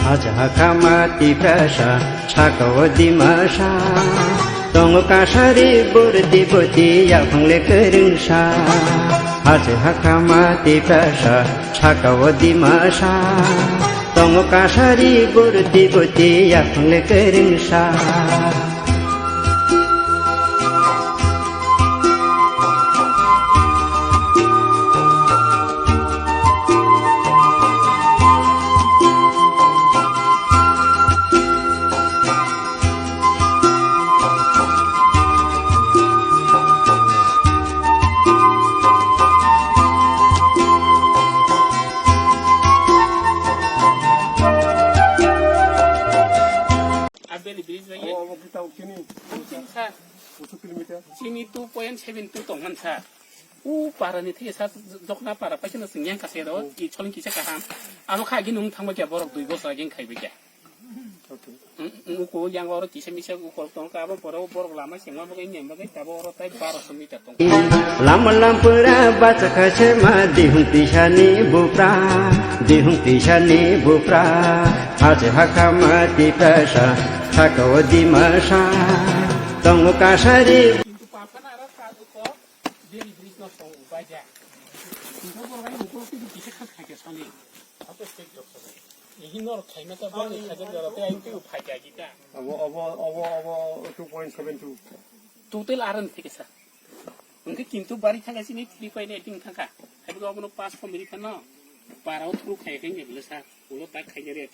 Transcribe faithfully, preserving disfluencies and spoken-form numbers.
Haja hakama Tiprasa, saka o Dimasa. Tongo kasari burti buti, yaphang le kwrwngsa. Haja hakama Tiprasa, saka o Dimasa. Tongo kasari burti buti, yaphang le kwrwngsa. Abeli bridge bai. Obo, obo kita kini. Sir. Kusu kilometer. Chini two point seven two tongman sir. U para ni thik sir, jokna para paisa na singyang kase ro, i choling kisa kaham. Amo kha agi nung thangba kya borok dui bosor agi khai ba kya. Okay. Uko yang oro kisa misa uko tong ka abo borok borok lama sengma bagwi nyem bagwi tabo oro tai baro so meter tong. Lama lampura bacha khaise ma dihung tisani bupra, dihung tisani bupra. Haje hakama Tiprasa, saka o Dimasa, tongo kasari. Kintu papa na aro ka uko, deri bridge no song ubai ja. Kintu borok ai uko kintu kisa khas khaike soni. Ato state doctor. Ihi nor khaina ta bani khaja jara te ai tu phai ja gita. Abo, abo, abo, abo two point seven two. Total aran thik sa. Hwnkhe kintu bari thangkha chini three point eight wng thangkha. Haibwkhe obono pass komini phano para o through khai khai ni bwlwsa. Ulo tak khai ni re.